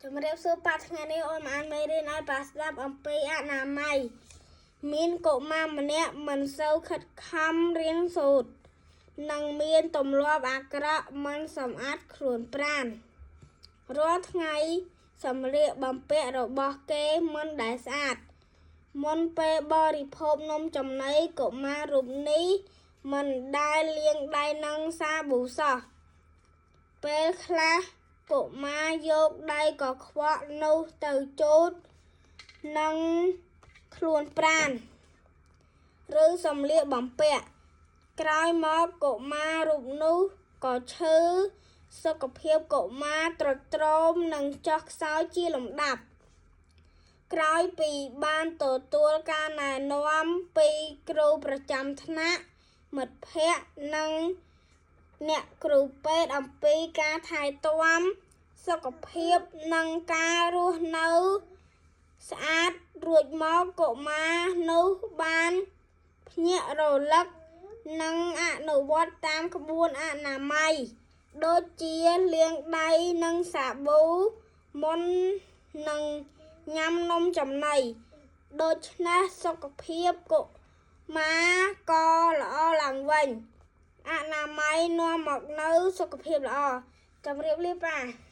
ជំរាបសួរប៉ាថ្ងៃនេះអូនមកអានមេរៀនឲ្យប៉ាស្ដាប់អំពីអនាម័យមានកុមារម្នាក់មិនសូវខិតខំរៀនសូត្រនិងមានទម្លាប់អាក្រក់មិនសម្អាតខ្លួនប្រាណរាល់ថ្ងៃសម្លៀកបំពាក់របស់គេមិនដែលស្អាតមុនពេលបរិភោគនំចំណីកុមាររូបនេះមិនដែលលាងដៃនឹងសាប៊ូសោះពេលខ្លះ កុមារយកដៃកខ្វក់នោះទៅជូតនឹងខ្លួនប្រាណឬសម្លៀកបំពាក់ក្រោយមកកុមាររូបនោះក៏ឈឺសុខភាពកុមារទ្រុឌទ្រោមនិងចុះខ្សោយជាលំដាប់ ក្រោយពីបានទទួលការណែនាំពីគ្រូប្រចាំថ្នាក់មិត្តភ័ក្តិនិងអ្នកគ្រូពេទ្យអំពីការថែទាំសុខភាពនិងការរស់នៅស្អាតរួចមកកុមារនោះបានភ្ញាក់រលឹកនិងអនុវត្តតាមក្បួនអនាម័យដូចជាលាងដៃនឹងសាប៊ូមុននឹងញ៉ាំនំចំណីដូច្នេះសុខភាពកុមារក៏ល្អឡើងវិញ អនាម័យនាំមកនូវសុខភាពល្អជម្រាបលាប៉ា។